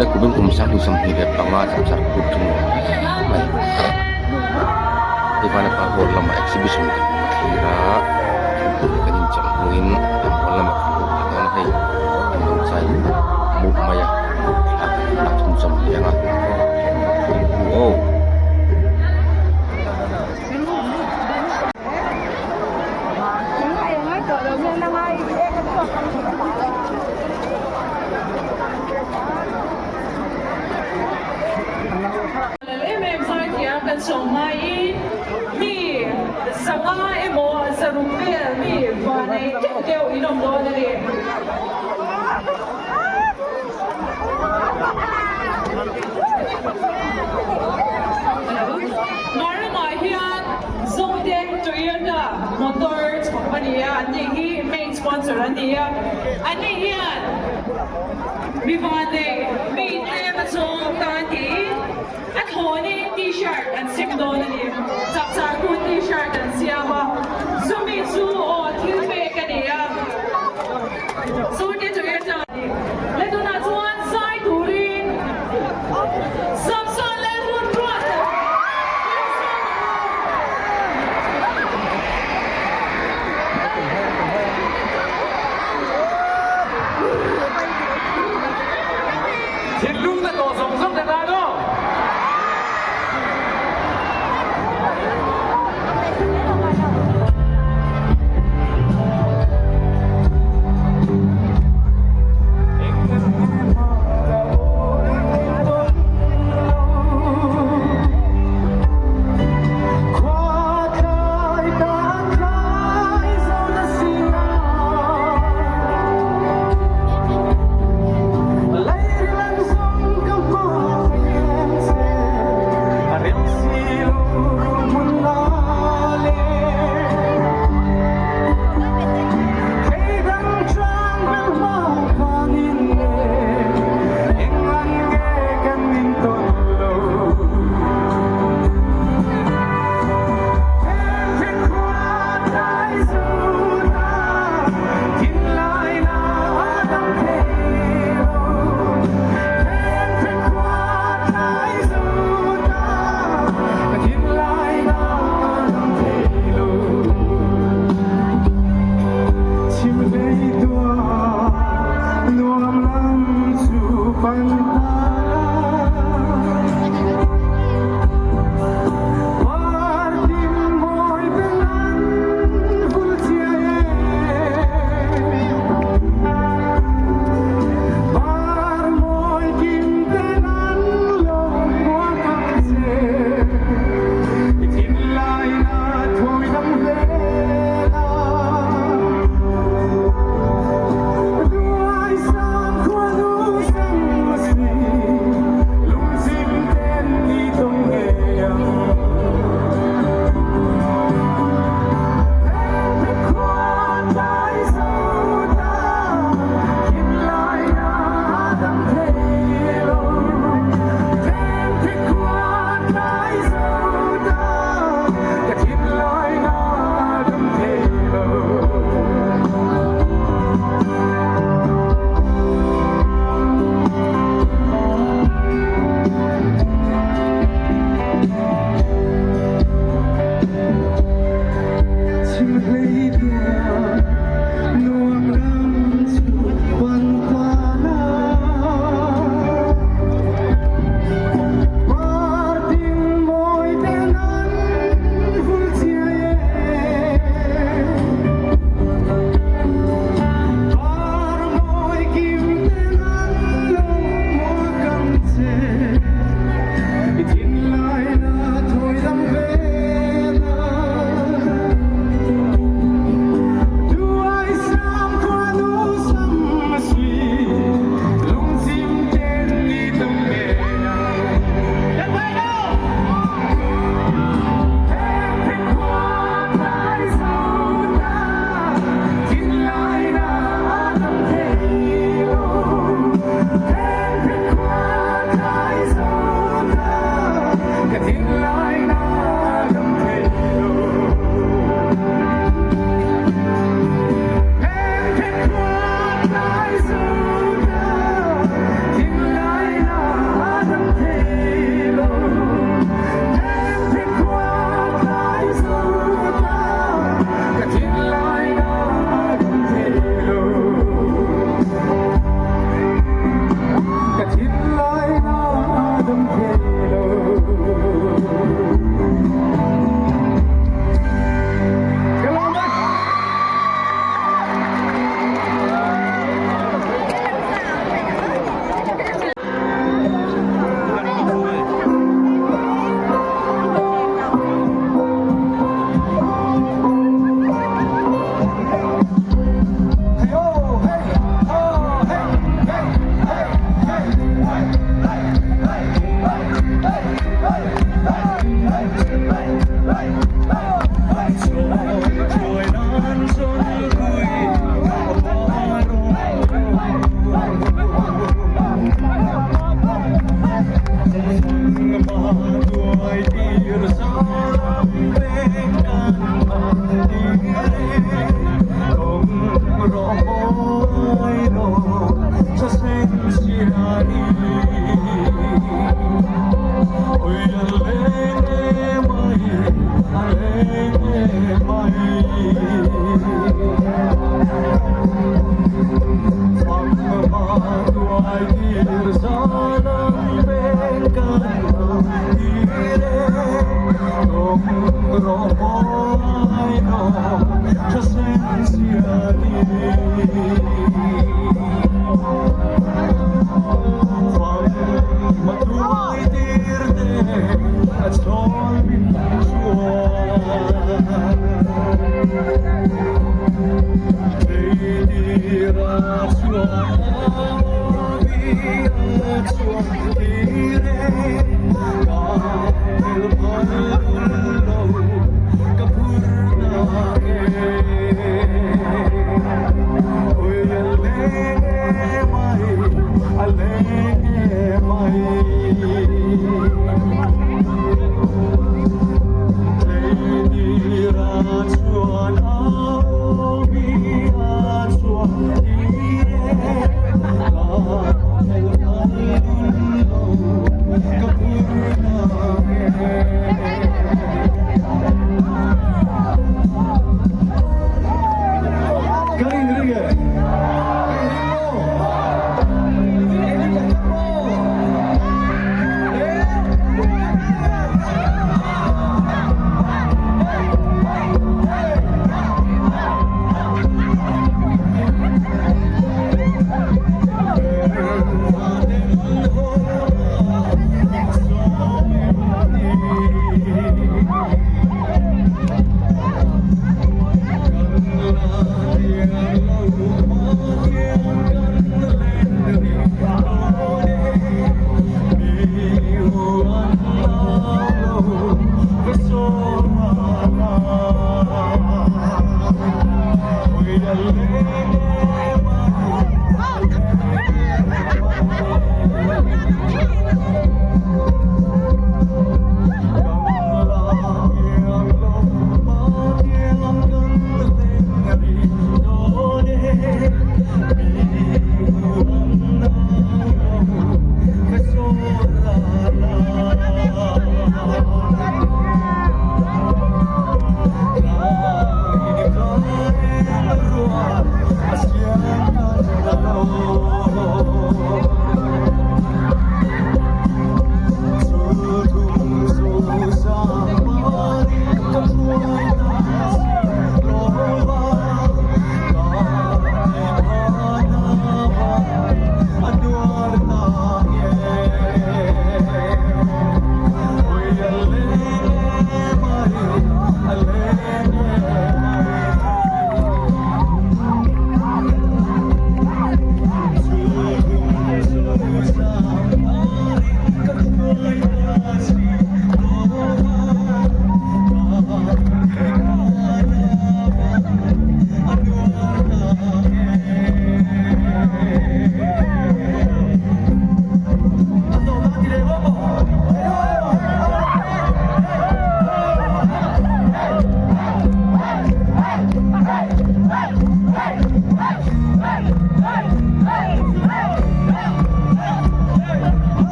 Awle kumin kum 2025 chapchar kut chu nuam hle mai. Hei vanapa hall lamah exhibition kan thlir a, thingpui te kan inchawm hnuin a hall lamah kan lut leh dawn a hei an lo chai mup mup mai a, thla kan lak chhunzawm leh ang a. Aw. Lal em em zaithiam kan sawm hmaiin mi 500 emaw 600 vel mi vanei deuh deuh in awm dawn a ni. Hmarlamah hian Zote Toyota motor chhawp a ni a, an ni hi main sponsor an ni a, an ni hian mi vanei mi tlem a chawng tan tiin a thlawnin t-shirt an sem dawn a ni. Chapchar hun t-shirt an siam a, chumi chu aw thil pek a ni a. Zote Toyota le tunah chuan zai turin Samson Lalhun ruat a Wilson Thinlung na tawh zawng zawng te tan aw.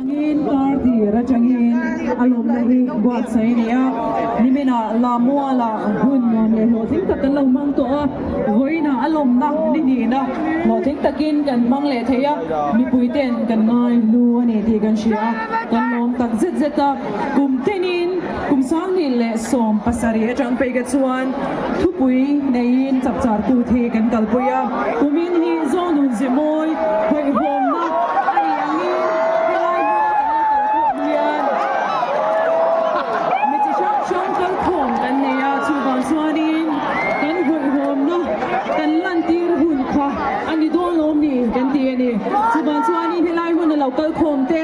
Angin kar tir atangin a lawmna hi buatsaih a ni a, niminah Lamualah hun nuam leh hlawhtling tak kan lo hmang tawh a, vawiinah a lawmna ni hnihna hlawhtling takin kan hmang leh thei a, mipui ten kan ngai hlu a ni tih kan hria a, kan lawm tak zet zet a, kum tenin kum 27 atang phei kha chuan thupui neiin chapchar kut hi kan kalpui a, kumin hi Zonun Zemawi hawihhawmna a nih angin helai hmuna kan lo kalkhawm hian mi chi hrang hrang kalkhawm kan nei a, chuvang chuanin kan hawihhawmna kan lantir hun kha a ni dawn lawm ni kan ti a ni. Chuvang chuanin helai hmuna lo kalkhawm te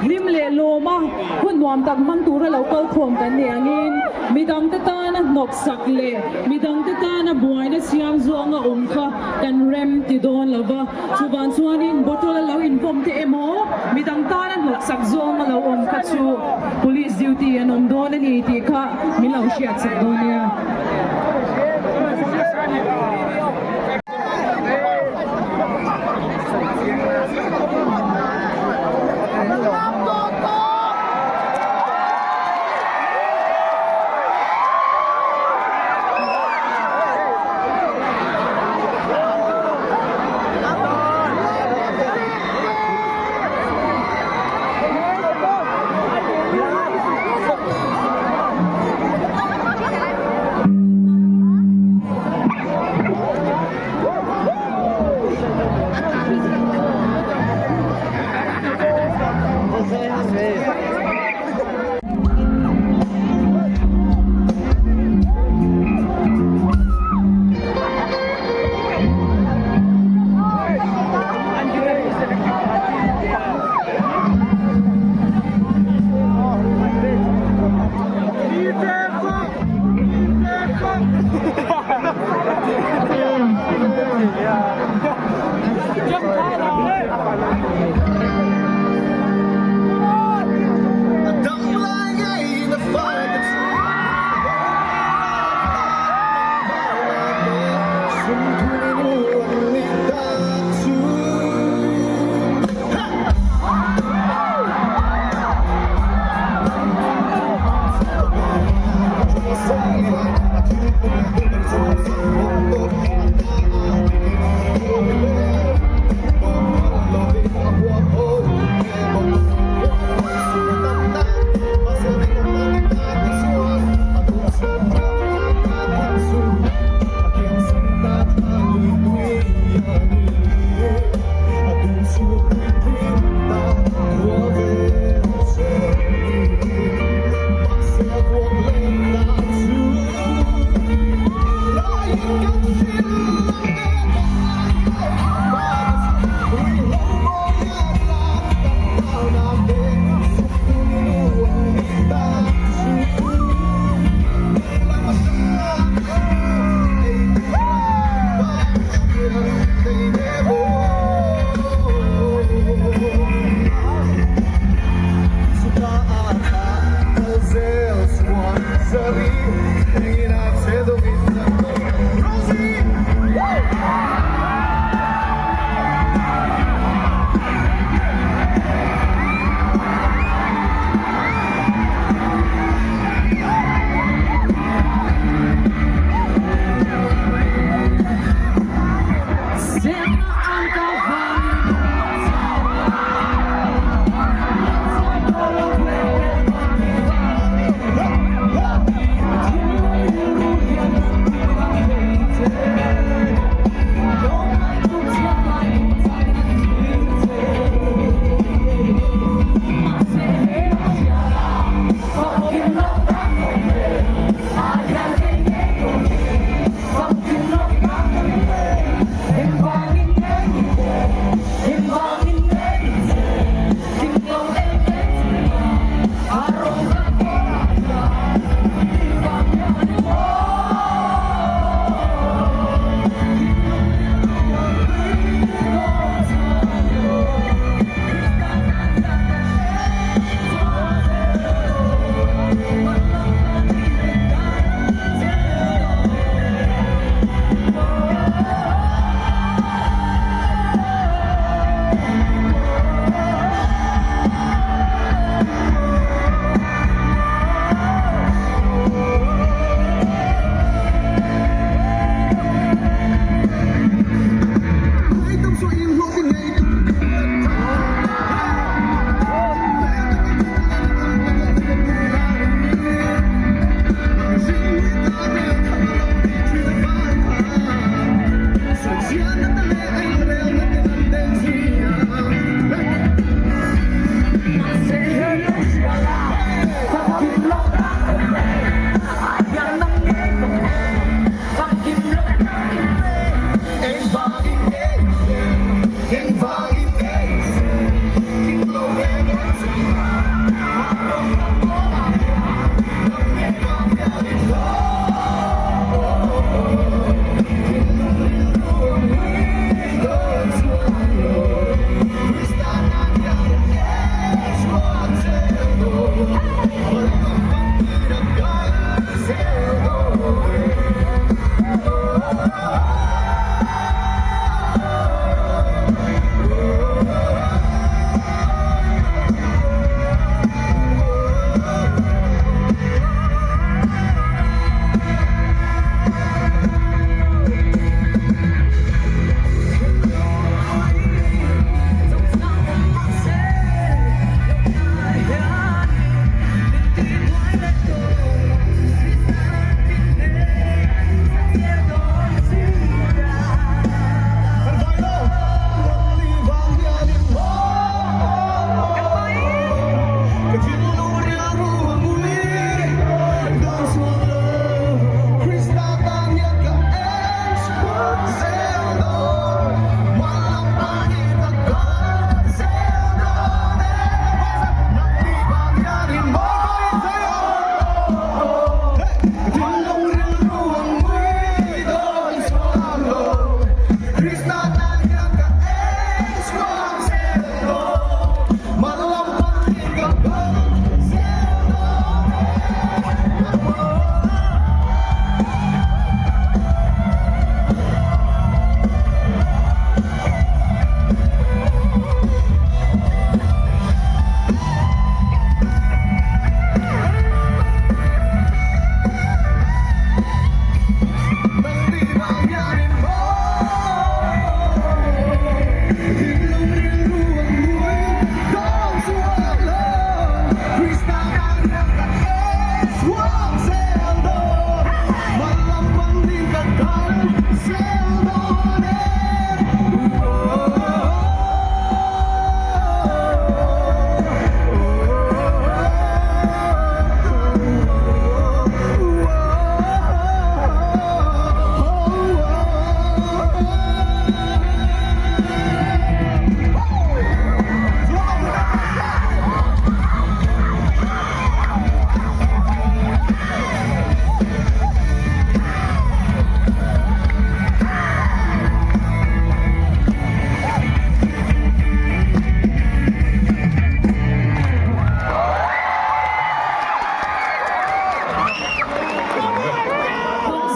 hlim leh lawma hun nuam tak hmang tura lo kalkhawm kan nih angin midangte tana hnawksak leh midangte tana buaina siam zawnga awm kha kan rem ti dawn lo va, chuvang chuanin bottle a lo invawm te emaw midang tana hnawksak zawng a lo awm kha chu police duty an awm dawn a ni tih kha min lo hriatsak dawn nia.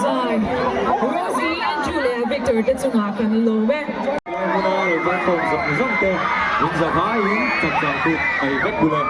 Zai, Rosie, Andrew leh Victor te chungah kan lawm e. Lai hmuna lo kalkhawm zawng zawng te in zavaiin chawpchah kut ei vek bul e.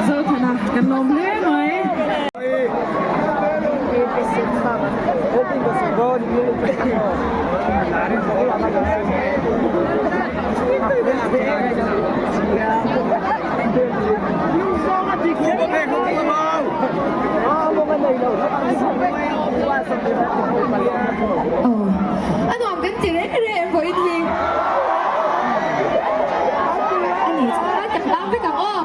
Zothana kan lawm hle mai. Aw, a nuam kan ti reng reng vawiin hi. A ni chuan kan tang vek ang aw.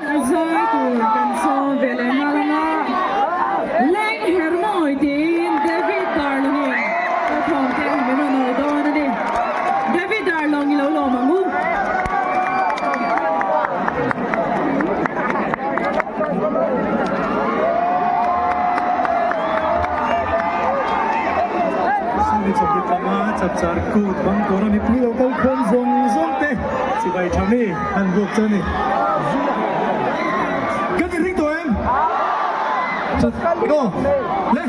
A zai tur kan sawm ve leh nghal anga Leng Hermawi tiin David Darlawngin ka thawm te min rawn awi dawn a ni. David Darlawng i lo lawm ang u. Sumi chawhni panga chapchar kut bang tura mipui lo kal khawm zawng zawng te chibai tha mi an buk chu a ni. Kan inring tawh em? Go! Le!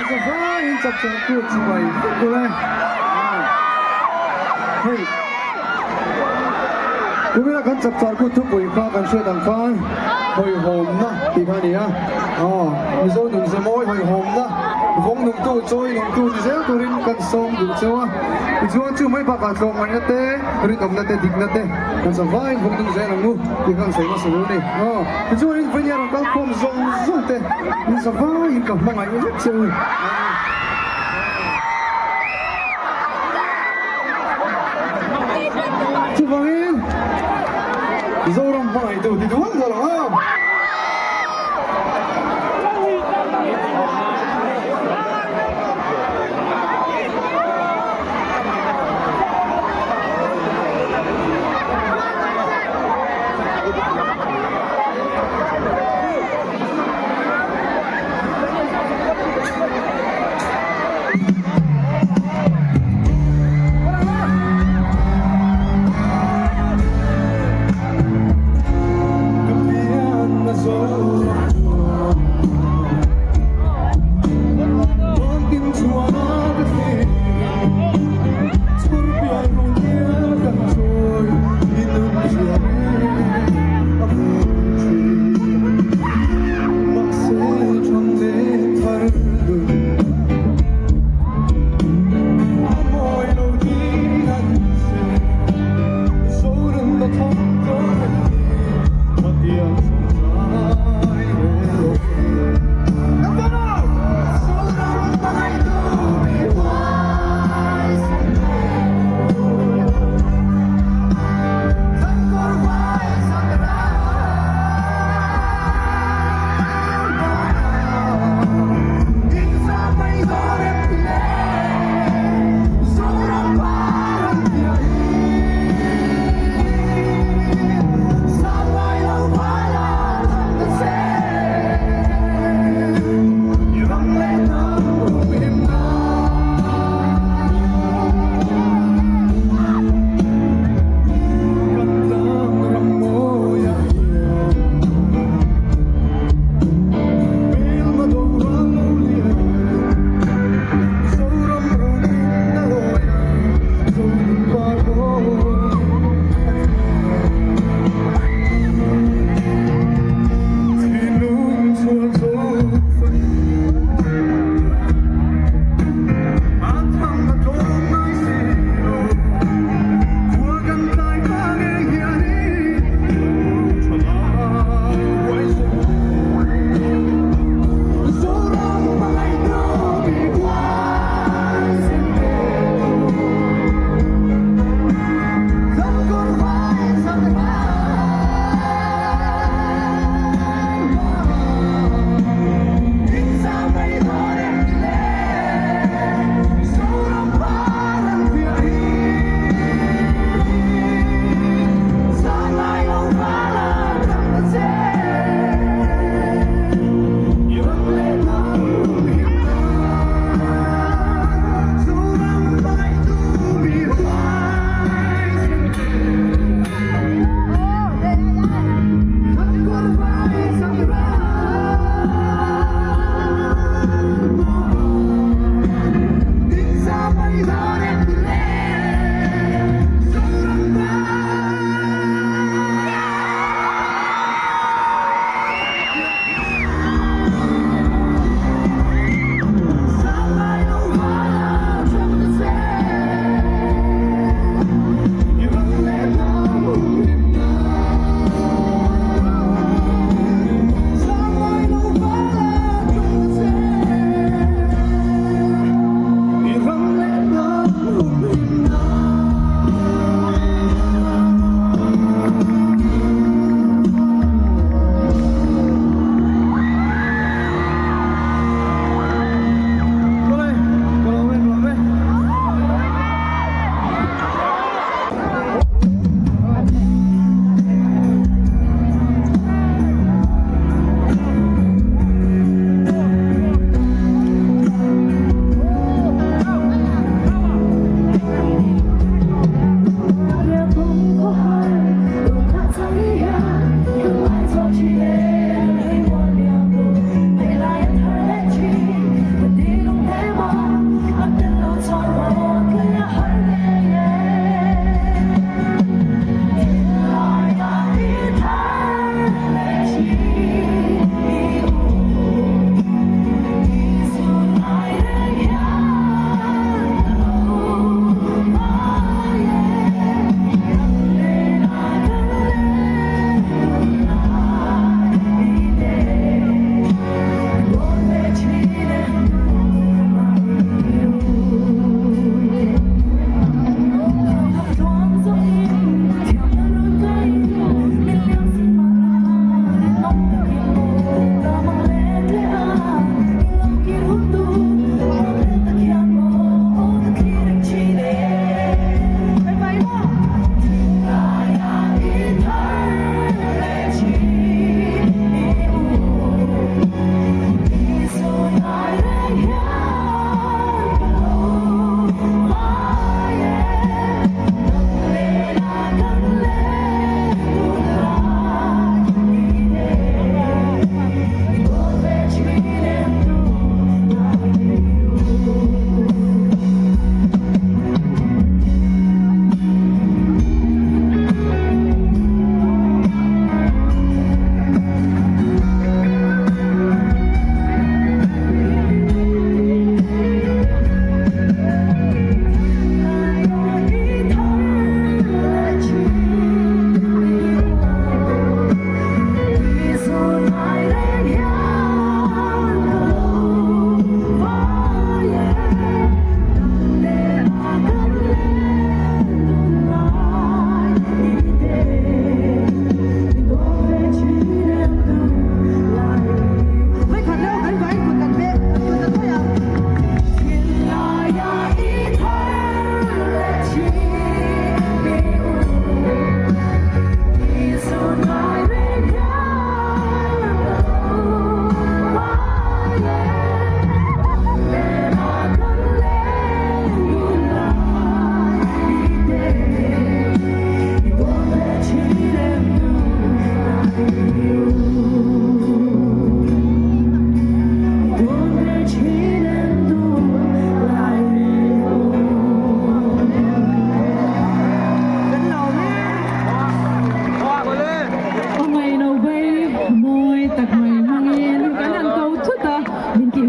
Zavaiin chapchar kut chibai vek ule. Hei kumina kan chapchar kut thupui kha kan hriat ang khan hawihhawmna tih kha a ni a. Aw Mizo nunze mawi hawihhawmna vawng nungtu chawi nungtu ni zel turin kan sawm duh cheu a. Tichuan chu mai bakah tlawmngaihna te, rinawmna te, dikna te kan zavaiin vawng nung zel ang u tih kha kan sawi hmasa duh a ni. Aw tichuanin vawinia rawn kalkhawm zawng zawng te in zavaiin ka hmangaih vek che u. Chuvangin Zoram hmangaihtu ti dual dual ang a.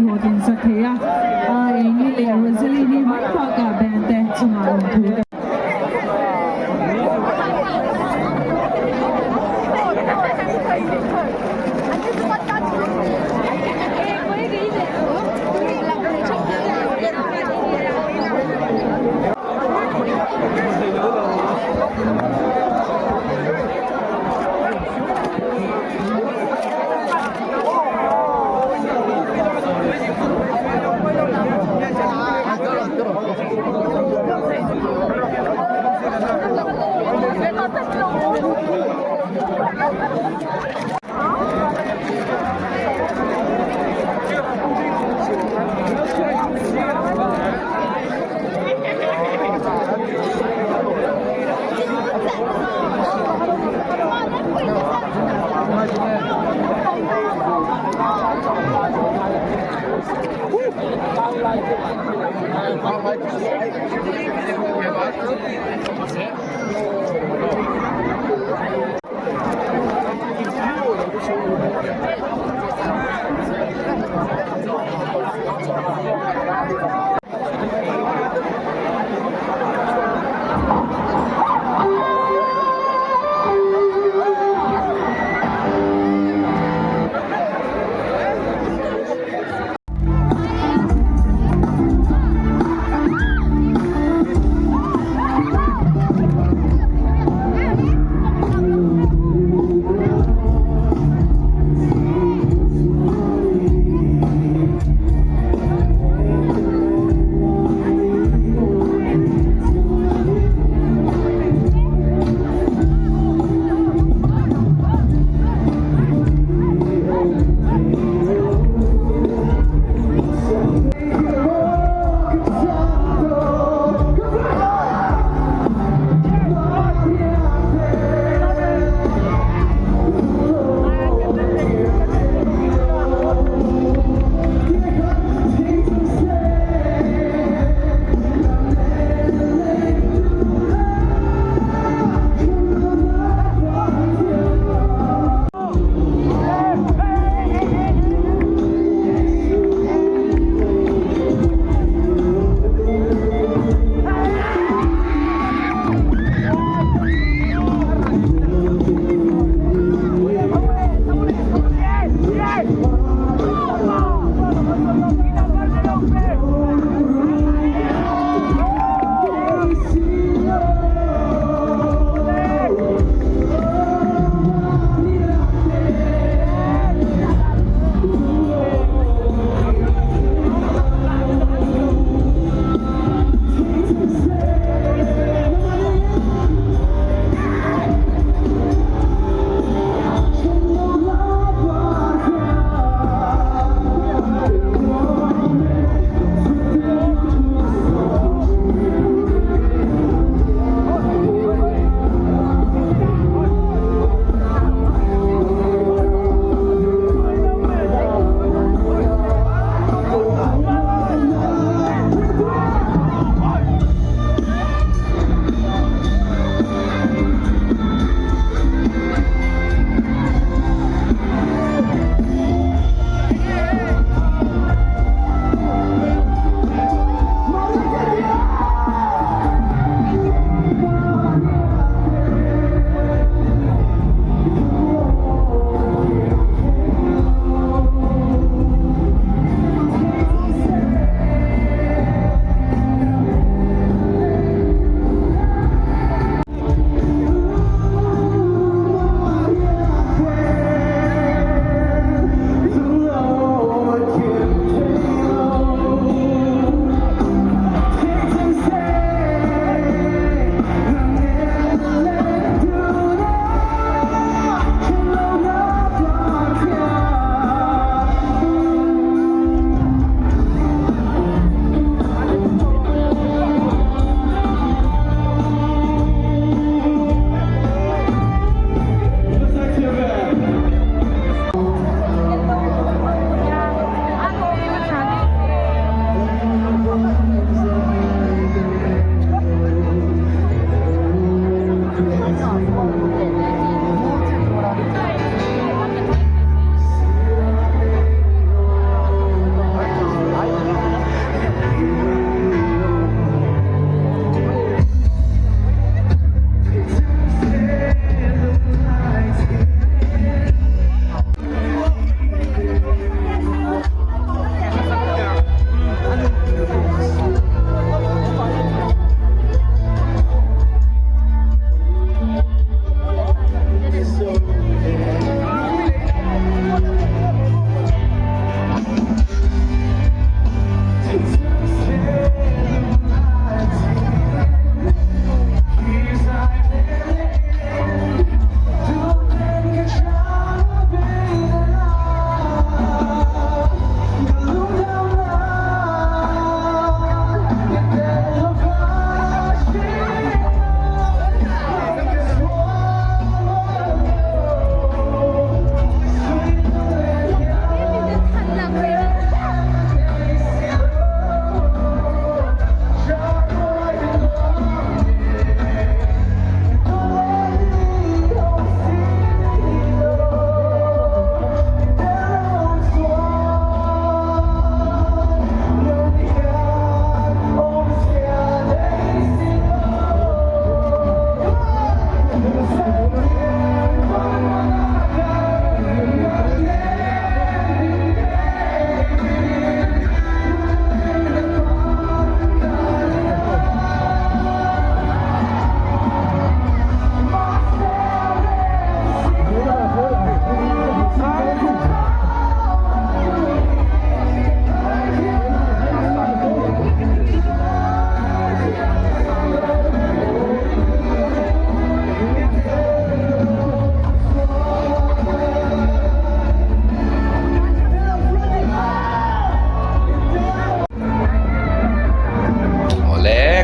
hlawhtlin sak thei a, Aengi leh Rosaline-i mai bakah band te chungah lawmthu ka.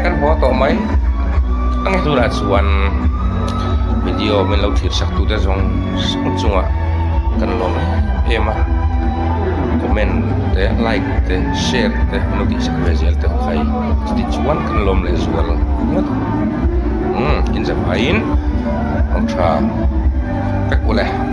kan haw tawh mai ang tunah chuan video min lo thlir sak tute zawng zawng chungah kan lawm em em a comment te like te share te an lo tih sak ve zel te khai chuti chuan kan lawm leh zual ngawt ang umm inzavaiin awm tha vek ule.